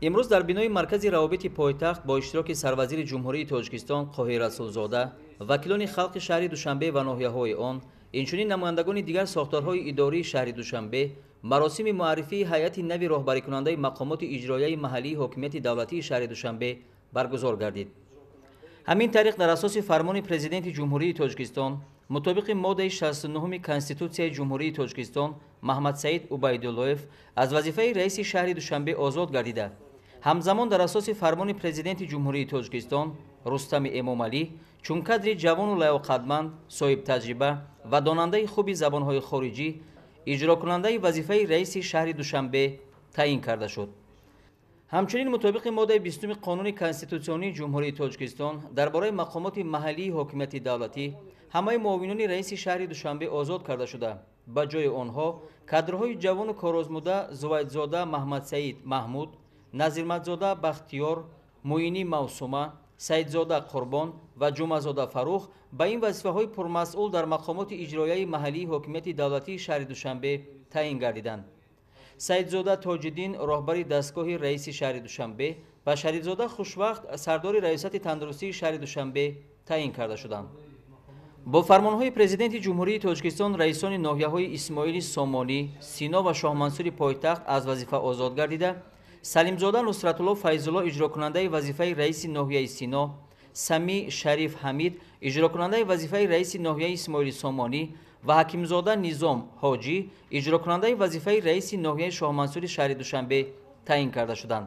Имрӯз дар бинои маркази равобити пойтахт бо иштироки сарвазири Ҷумҳурии Тоҷикистон Қоҳир Расулзода, вакилони халқи шаҳри Душанбе ва ноҳияҳои он, инчунин намояндагони дигар сохторҳои идории шаҳри Душанбе маросими муаррифии ҳайати нави роҳбарикунандаи мақомоти иҷроияи маҳаллии ҳокимияти давлатии шаҳри Душанбе баргузор гардид. Ҳамин тариқ, дар асоси фармони Президенти Ҷумҳурии Тоҷикистон мутобиқи моддаи 69 Конститутсияи Ҷумҳурии Тоҷикистон Маҳмадсаид Убайдуллоев аз вазифаи раиси шаҳри Душанбе озод гардида, ҳамзамон дар асоси фармони Президенти Ҷумҳурии Тоҷикистон Рустами Эмомалӣ чун кадри ҷавону лаёқатманд, соҳибтаҷриба ва донандаи хуби забонҳои хориҷӣ иҷрокунандаи вазифаи раиси шаҳри Душанбе таъин карда шуд. Ҳамчунин мутобиқи моддаи 20 Қонуни Конститутсионии Ҷумҳурии Тоҷикистон дар бораи мақомоти маҳаллии ҳокимияти давлатӣ ҳамаи муовинони раиси шаҳри Душанбе озод карда шуда, ба ҷои онҳо кадрҳои ҷавону корозмуда Зувайдзода Маҳмадсаид Маҳмуд, Назирмадзода Бахтиёр, Муинӣ Мавсума, Саидзода Қурбон ва Ҷумъазода Фарух ба ин вазифаҳои пурмасъул дар мақомоти иҷроияи маҳаллии ҳокимияти давлатии шаҳри Душанбе таъин гардиданд. Саидзода Тоҷиддин роҳбари дастгоҳи раиси шаҳри Душанбе ва Шарифзода Хушвақт сардори раёсати тандурустии шаҳри Душанбе таъин карда шуданд. Бо фармонҳои Президенти Ҷумҳурии Тоҷикистон раисони ноҳияҳои Исмоили Сомонӣ, Сино ва Шоҳмансури пойтахт аз вазифа озод гардида, Салимзода Нусратулло Файзулло иҷрокунандаи вазифаи раиси ноҳияи Сино, Самӣ Шариф Ҳамид иҷрокунандаи вазифаи раиси ноҳияи Исмоили Сомонӣ ва Ҳакимзода Низом Ҳоҷӣ иҷрокунандаи вазифаи раиси ноҳияи Шоҳмансури шаҳри Душанбе таъин карда шуданд.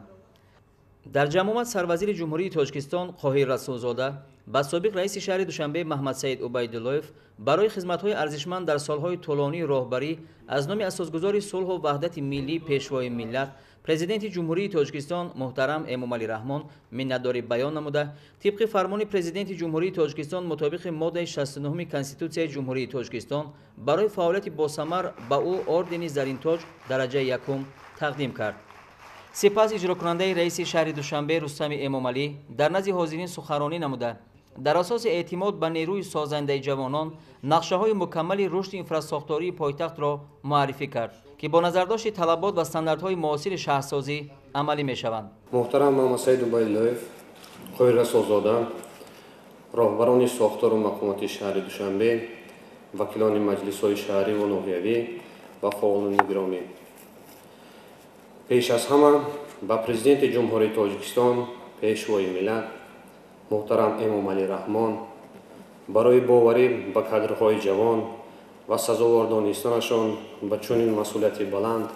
Дар ҷамъомад сарвазири Ҷумҳурии Тоҷикистон Қоҳир Расулзода ба собиқ раиси шаҳри Душанбе Маҳмадсаид Убайдуллоев барои хизматҳои арзишманд дар солҳои тӯлонии роҳбарӣ аз номи асосгузори сулҳу ваҳдати миллӣ, Пешвои миллат, Президенти Ҷумҳурии Тоҷикистон муҳтарам Эмомалӣ Раҳмон миннатдорӣ баён намуда, тибқи фармони Президенти Ҷумҳурии Тоҷикистон мутобиқи моддаи 69 Конститутсияи Ҷумҳурии Тоҷикистон барои фаъолияти босамар ба ӯ ордени Заринтоҷ дараҷаи якум тақдим кард. Сипас иҷрокунандаи раиси шаҳри Душанбе Рустами Эмомалӣ дар назди ҳозирин суханронӣ намуда, дар асоси эътимод ба нерӯи созандаи ҷавонон нақшаҳои мукаммали рушди инфрасохтории пойтахтро муаррифӣ кард, ки бо назардошти талабот ва стандартҳои муосири шаҳрсозӣ амалӣ мешаванд. Муҳтарам Маҳмадсаид Убайдуллоев, Қоҳир Расулзода, роҳбарони сохтору мақомоти шаҳри Душанбе, вакилони маҷлисҳои шаҳрӣ ва ноҳиявӣ ва фаъолони гиромӣ, пеш аз ҳама ба Президенти Ҷумҳурии Тоҷикистон, Пешвои миллат муҳтарам Эмомалӣ Раҳмон барои боварӣ ба кадрҳои ҷавон ва сазовор донистанашон ба чунин масъулияти баланд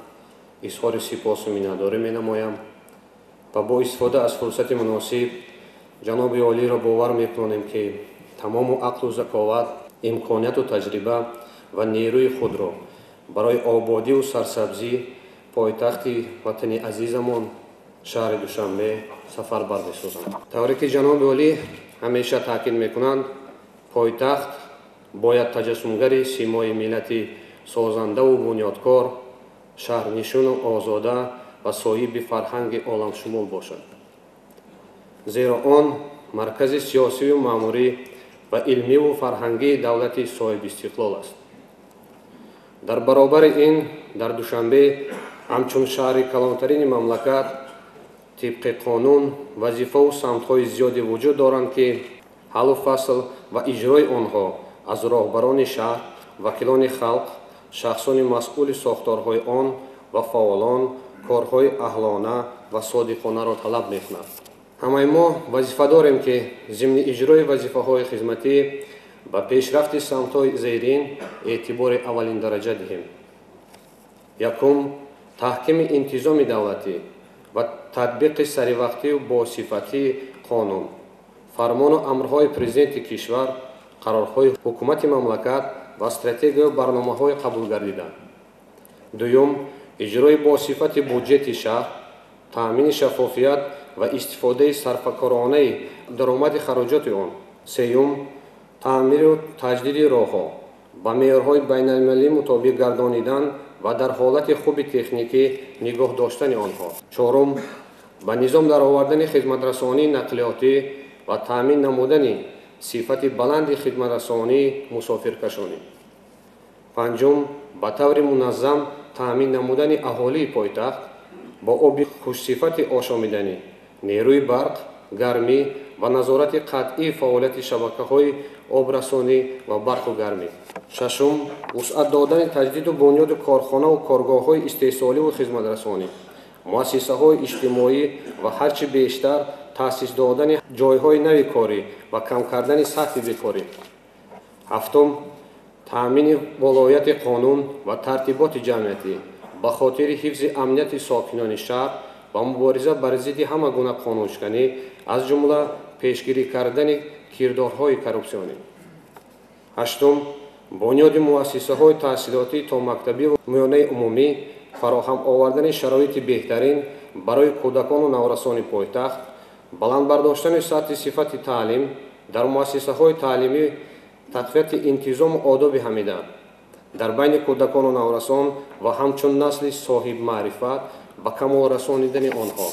изҳори сипосу миннатдорӣ менамоям ва бо истифода аз фурсати муносиб ҷаноби олиро бовар мекунонем, ки тамому ақлу заковат, имконияту таҷриба ва нерӯи худро барои ободиву сарсабзӣ пойтахти ватани азизамон шаҳри Душанбе сафарбар месозанд. Тавре ки ҷаноби олӣ ҳамеша таъкид мекунанд, пойтахт бояд таҷассумгари симои миллати созандаву бунёдкор, шаҳрнишину озода ва соҳиби фарҳанги оламшумул бошад, зеро он маркази сиёсиву маъмурӣ ва илмиву фарҳангии давлати соҳибистиқлол аст. Дар баробари ин дар Душанбе ҳамчун шаҳри калонтарини мамлакат тибқи қонун вазифаву самтҳои зиёде вуҷуд доранд, ки ҳаллу фасл ва иҷрои онҳо аз роҳбарони шаҳр, вакилони халқ, шахсони масъули сохторҳои он ва фаъолон корҳои аҳлона ва содиқонаро талаб мекунад. Ҳамаи мо вазифа дорем, ки зимни иҷрои вазифаҳои хизматӣ ба пешрафти самтҳои зерин эътибори аввалиндараҷа диҳем. Якум, таҳкими интизоми давлатӣ ва татбиқи саривақтию босифатии қонун, фармону амрҳои Президенти кишвар, қарорҳои ҳукумати мамлакат ва стратегияю барномаҳои қабулгардида. Дуюм, иҷрои босифати буҷети шаҳр, таъмини шаффофият ва истифодаи сарфакоронаи даромади хароҷоти он. Сеюм, таъмиру таҷдиди роҳҳо, ба меъёрҳои байналмилалӣ мутобиқ гардонидан ва дар ҳолати хуби техникӣ нигоҳ доштани онҳо. Чорум, ба низом даровардани хизматрасонии нақлиётӣ ва таъмин намудани сифати баланди хизматрасонии мусофиркашонӣ. Панҷум, ба таври муназзам таъмин намудани аҳолии пойтахт Бо оби хушсифати ошомиданӣ, нерӯи барқ, гармӣ ва назорати қатъии фаъолияти шабакаҳои обрасонӣ ва барқу гармӣ. Шашум, вусъат додани таҷдиду бунёди корхонаву коргоҳҳои истеҳсоливу хизматрасонӣ, муассисаҳои иҷтимоӣ ва ҳарчи бештар таъсис додани ҷойҳои нави корӣ ва кам кардани сатҳи бекорӣ. Ҳафтум, таъмини волояти қонун ва тартиботи ҷамъиятӣ ба хотири ҳифзи амнияти сокинони шаҳр ва мубориза бар зидди ҳама гуна қонуншиканӣ, аз ҷумла пешгирӣ кардани кирдорҳои коррупсионӣ. Ҳаштум, бунёди муассисаҳои таҳсилотӣ томактабӣ ва миёнаи умумӣ, фароҳам овардани шароити беҳтарин барои кӯдакону наврасони пойтахт, баланд бардоштани сатҳи сифати таълим дар муассисаҳои таълимӣ, тақвияти интизому одоби ҳамида дар байни кӯдакону наврасон ва ҳамчун насли соҳибмаърифат ба камол расонидани онҳо.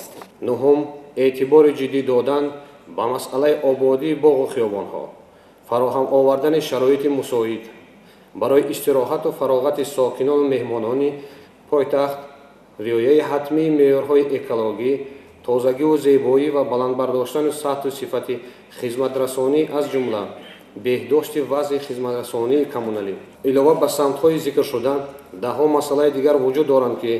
Нуҳум, эътибори ҷиддӣ додан ба масъалаи ободии боғу хиёбонҳо, фароҳам овардани шароити мусоид барои истироҳату фароғати сокинону меҳмонони пойтахт, риояи ҳатмии меъёрҳои экологӣ, тозагиву зебоӣ ва баланд бардоштани сатҳу сифати хизматрасонӣ, аз ҷумла беҳдошти вазъи хизматрасонии коммуналӣ. Илова ба самтҳои зикршуда, даҳҳо масъалаи дигар вуҷуд доранд, ки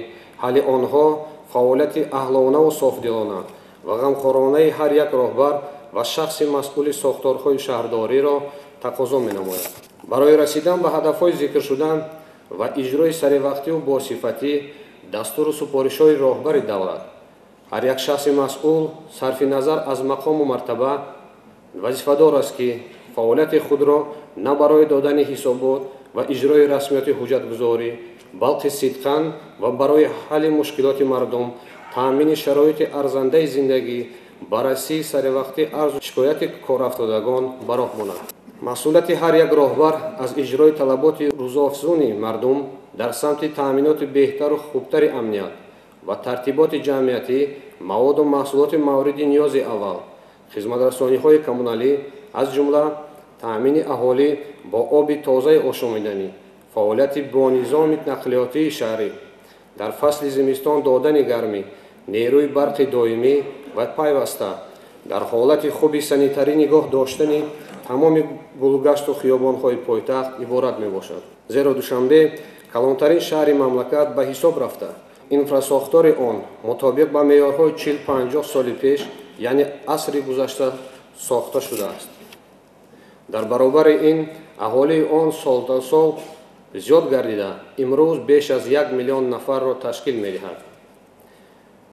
ҳалли онҳо фаъолияти аҳлонаву софдилона ва ғамхоронаи ҳар як роҳбар ва шахси масъули сохторҳои шаҳрдориро тақозо менамояд. Барои расидан ба ҳадафҳои зикршуда ва иҷрои саривақтиву босифатӣ дастуру супоришҳои роҳбари давлат, ҳар як шахси масъул сарфи назар аз мақому мартаба вазифадор аст, ки фаъолияти худро на барои додани ҳисобот ва иҷрои расмиёти ҳуҷҷатгузорӣ, балки сидқан ва барои ҳалли мушкилоти мардум, таъмини шароити арзандаи зиндагӣ, баррасии саривақтии арзу шикояти корафтодагон ба роҳ монад. Масъулияти ҳар як роҳбар аз иҷрои талаботи рӯзоафзуни мардум дар самти таъминоти беҳтару хубтари амният ва тартиботи ҷамъиятӣ, маводу маҳсулоти мавриди ниёзи аввал, хизматрасониҳои коммуналӣ, аз ҷумла таъмини аҳолӣ бо оби тозаи ошомиданӣ, фаъолияти бонизоми нақлиётии шаҳрӣ, дар фасли зимистон додани гармӣ, нерӯи барқи доимӣ ва пайваста, дар ҳолати хуби санитарӣ нигоҳ доштани тамоми гулгашту хиёбонҳои пойтахт иборат мебошад. Зеро Душанбе калонтарин шаҳри мамлакат ба ҳисоб рафта, инфрасохтори он мутобиқ ба меъёрҳои 40-50 соли пеш, яъне асри гузашта сохта шудааст. Дар баробари ин аҳолии он сол то сол зиёд гардида, имрӯз беш аз 1 миллион нафарро ташкил медиҳад.